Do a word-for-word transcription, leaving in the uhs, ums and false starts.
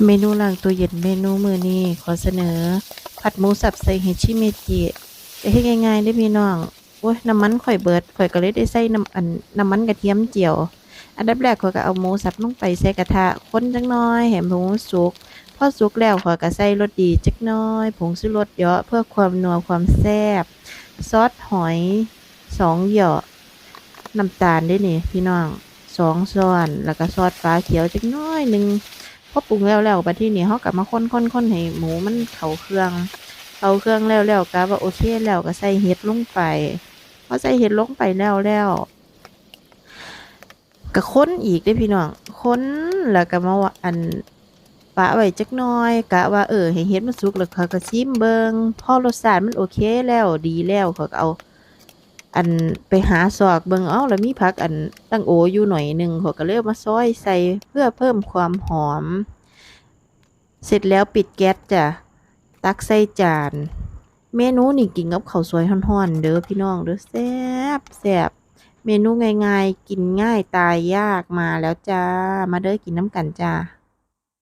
เมนูล้างตู้เย็นเมนูมื้อนี้ขอเสนอ ผัดหมูสับใส่เห็ดชิเมจิ จะเฮ็ดง่ายๆเด้อพี่น้อง โอ้ย น้ำมันข้อยเบิด ข้อยก็เลยได้ใส่น้ำ อัน น้ำมันกระเทียมเจียว อันดับแรกข้อยก็เอาหมูสับลงไปใส่กระทะ คนจักหน่อยให้หมูสุก พอสุกแล้วข้อยก็ใส่รสดีจักหน่อย ผงชูรสเหยาะเพื่อความนัวความแซ่บ ซอสหอยสองเหยาะ น้ำตาลเด้นี่พี่น้อง สองช้อน แล้วก็ซอสฝาเขียวจักหน่อยหนึ่ง พอปรุงแล้วแล้ว บัดทีนี้เฮาก็มาคนๆๆให้หมูมันเข้าเครื่อง เข้าเครื่องแล้วแล้ว กะว่าโอเคแล้วก็ใส่เห็ดลงไป พอใส่เห็ดลงไปแล้วแล้ว ก็คนอีกเด้พี่น้อง คนแล้วก็มาว่า อัน ปะไว้จักหน่อย กะว่า เออ ให้เห็ดมันสุกแล้วข้อยก็ชิมเบิ่ง พอรสชาติมันโอเคแล้ว ดีแล้ว ข้อยก็เอา อัน ไปหาซอกเบิ่ง เอ้า แล้วมีผัก อัน ตั้งโออยู่หน่อยหนึ่ง ข้อยก็เลยเอามาซอยใส่เพื่อเพิ่มความหอม เสร็จแล้วปิดแก๊สจ้ะ ตักใส่จาน เมนูนี้กินกับข้าวสวยฮ้อนๆเด้อพี่น้องเด้อ แซ่บแซ่บ เมนูง่ายๆ กินง่ายตายยากมาแล้วจ้า มาเด้อกินนำกันจ้า